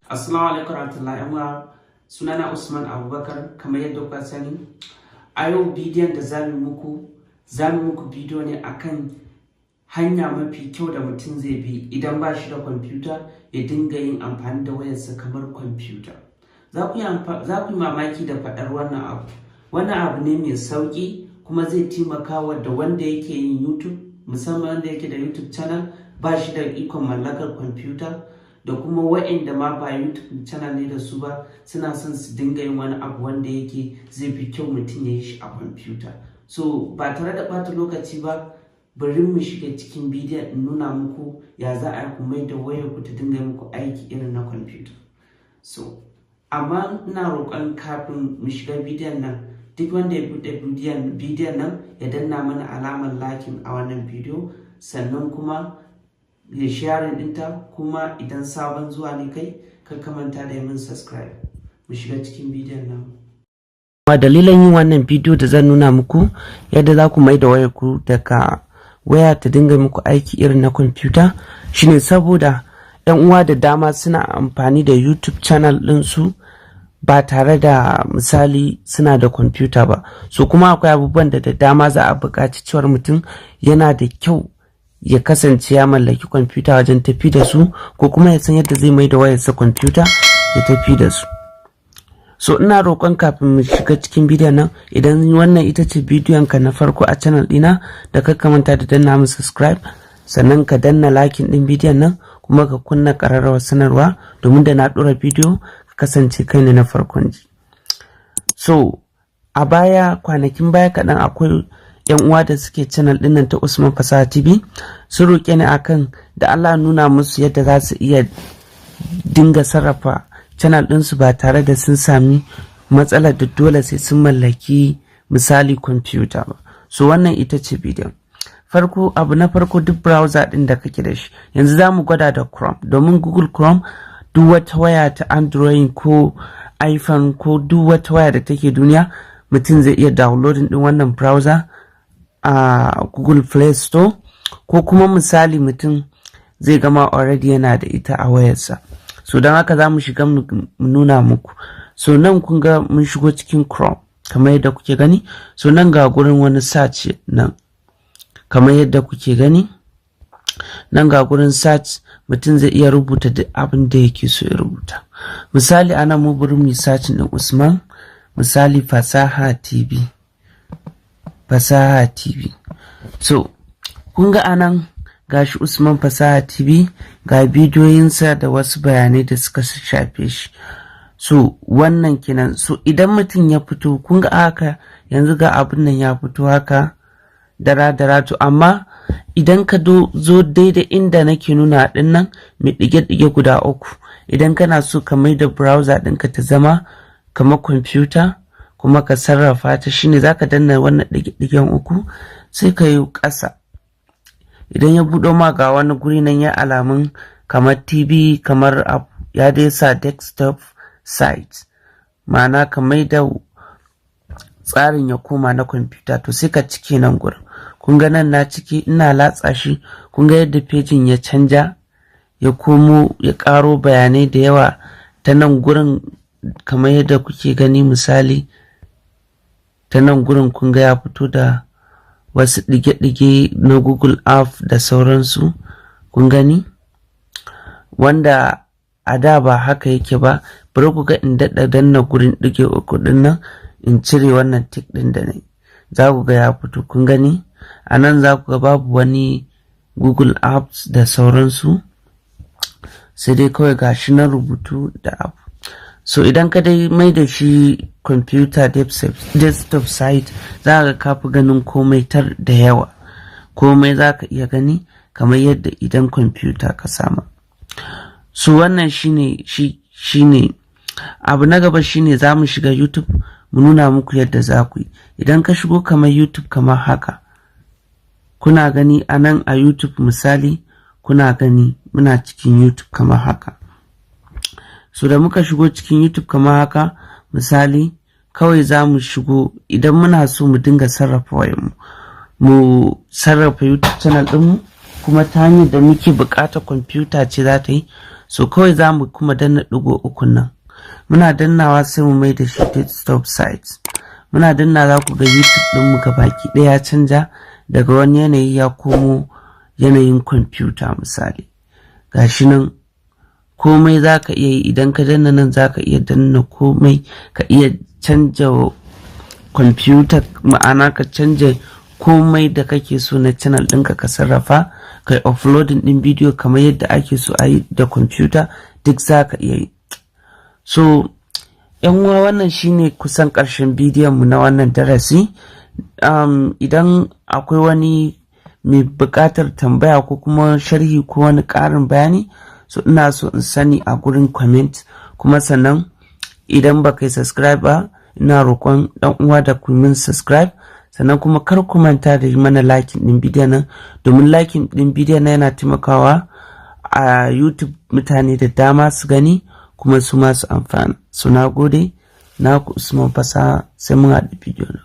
Assalamu alaikum warahmatullahi uwa. Sunana Usman Abubakar, kamar yadda kuka sani. A yau bidiyon da zamu muku bidiyo ne akan hanya mafi kyau da mutum zai bi idan ba shi da kwamfuta ya dinga yin amfani da wayarsa kamar kwamfuta. Za ku yi mamaki da faɗar wannan abu. Wannan abu ne mai sauƙi kuma zai taimaka wa da wanda yake yin YouTube, musamman wanda yake da YouTube channel ba shi da ikon mallakar kwamfuta, da kuma wa'inda ma ba YouTube channel ne da su ba, suna son su dinga yin wani abu wanda yake zai fi kyau mutum ya yi shi a kwamfuta. So ba tare da ɓata lokaci ba, bari mu shiga cikin bidiyon in nuna muku ya za a yi ku mai da wayar ku ta dinga muku aiki irin na kwamfuta. So amma ina roƙon, kafin mu shiga bidiyon nan, duk wanda ya buɗe bidiyon nan ya danna mana alamar liking a wannan bidiyo, sannan kuma ya sharing ɗinta. Kuma idan sabon zuwa ne kai, kar ka manta da yi min subscribe. Mu shiga cikin bidiyon nan. Dalilin yin wannan bidiyo da zan nuna muku yadda za ku mai da wayar ku daga waya ta dinga muku aiki irin na kwamfuta shine saboda yan uwa da dama suna amfani da YouTube channel ɗinsu ba tare da, misali, suna da kwamfuta ba. So kuma akwai abubuwan da dama za a buƙaci cewar mutum yana da kyau ya kasance ya mallaki kwamfuta wajen tafi da su, ko kuma ya san yadda zai mai da wayarsa kwamfuta ya tafi da su. So ina roƙon, kafin mu shiga cikin bidiyon nan, idan wannan ita ce bidiyon ka na farko a channel ɗina, da ka manta da danna mu subscribe, sannan ka danna liking ɗin bidiyon nan, kuma ka kunna ƙararrawar sanarwa domin da na ɗora bidiyo ka kasance kai ne na farkon ji. So a baya, kwanakin baya kaɗan, akwai yan uwa da suke channel ɗin nan ta Usman Fasaha TV sun roƙe ni akan da Allah nuna musu yadda za su iya dinga sarrafa channel ɗinsu ba tare da sun sami matsalar da dole sai sun mallaki, misali, kwamfuta ba. So wannan ita ce bidiyon farko. Abu na farko, duk browser ɗin da kake da shi, yanzu za mu gwada da Chrome, domin Google Chrome duk wata waya ta Android ko iPhone ko duk wata waya da take duniya, mutum zai iya downloading ɗin wannan browser a Google Play Store, ko kuma, misali, mutum zai gama already yana da ita a wayarsa. So don haka za mu shiga mu nuna muku. So nan kun ga mun shigo cikin Chrome kamar yadda kuke gani. So nan ga gurin wani search nan, kamar yadda kuke gani, nan ga gurin search. Mutum zai iya rubuta duk abin da yake so ya rubuta. Misali, ana mu bari mu search din Usman, misali, Fasaha TV, Fasaha TV. So kun ga anan gashi Usman Fasaha TV, ga bidiyoyinsa da wasu bayanai da suka shafe shi. So wannan kenan. So idan mutum ya fito, kun ga haka, yanzu ga abin nan ya fito haka dara dara. To amma idan ka zo daidai inda nake nuna din nan mai ɗige-ɗige guda uku, idan kana so ka mai da browser ɗinka ta zama kamar kwamfuta kuma ka sarrafa ta, shine zaka danna wannan ɗige-ɗigen uku, sai ka yi ƙasa. Idan ya buɗo ma, ga wani guri nan ya alamun kamar TV, kamar abu ya dai sa desktop site, ma'ana ka mai da tsarin ya koma na kwamfuta. To sai ka cike nan gurin. Kun ga nan na ciki, ina latsa shi, kun ga yadda pejin ya canja, ya komo ya ƙaro bayanai da yawa ta nan gurin, kamar yadda kuke gani. Misali, ta nan gurin kun ga ya fito da wasu ɗige-ɗige na Google App da sauransu, kun gani, wanda a da ba haka yake ba. Bari ku ga in daɗa danna gurin ɗige uku ɗin nan, in cire wannan tick ɗin da na za ku ga ya fito. Kun gani, a nan za ku ga babu wani Google Apps da sauransu, sai dai kawai ga shi na rubutu da abu. So idan ka dai mai da shi computer desktop site, za ka kafi ganin komai tar da yawa. Komai za ka iya gani kamar yadda idan kwamfuta ka sama. So wannan shine shi shine abu na gaba. Shine za mu shiga YouTube mu nuna muku yadda za ku yi. Idan ka shigo kamar YouTube kamar haka, kuna gani a nan a YouTube, misali, kuna gani muna cikin YouTube kamar haka. So da muka shigo cikin YouTube kamar haka, misali, kawai za mu shigo. Idan muna so mu dinga sarrafa wayanmu, mu sarrafa YouTube channel ɗinmu kuma ta hanyar da muke buƙatar kwamfuta ce za ta yi. So kawai za mu kuma danna ɗigo ukun nan. Muna dannawa, sai mu mai da shi desktop site. Muna danna, za ku ga YouTube ɗinmu gabaki ɗaya ya canja daga wani yanayi ya komo yanayin kwamfuta. Misali, gashi nan, komai za ka iya yi. Idan ka danna nan, za ka iya danna komai, ka iya canja kwamfuta, ma'ana ka canja komai da kake so na channel ɗinka, ka sarrafa, kai uploading ɗin bidiyo kamar yadda ake so a yi da kwamfuta, duk za ka iya yi. So yan uwa, wannan shine kusan ƙarshen bidiyon mu na wannan darasi. Idan akwai wani mai buƙatar tambaya ko kuma sharhi ko wani ƙarin bayani, so ina so in sani a gurin comment. Kuma sannan idan ba kai subscribe ba, ina roƙon ɗan uwa da ku min subscribe. Sannan kuma kar ku manta da yi mana liking ɗin bidiyon nan, domin liking ɗin bidiyon nan yana taimakawa a YouTube mutane da dama su gani kuma su masu amfana. So na gode, na ku Usman Fasaha, sai mun haɗu bidiyo na.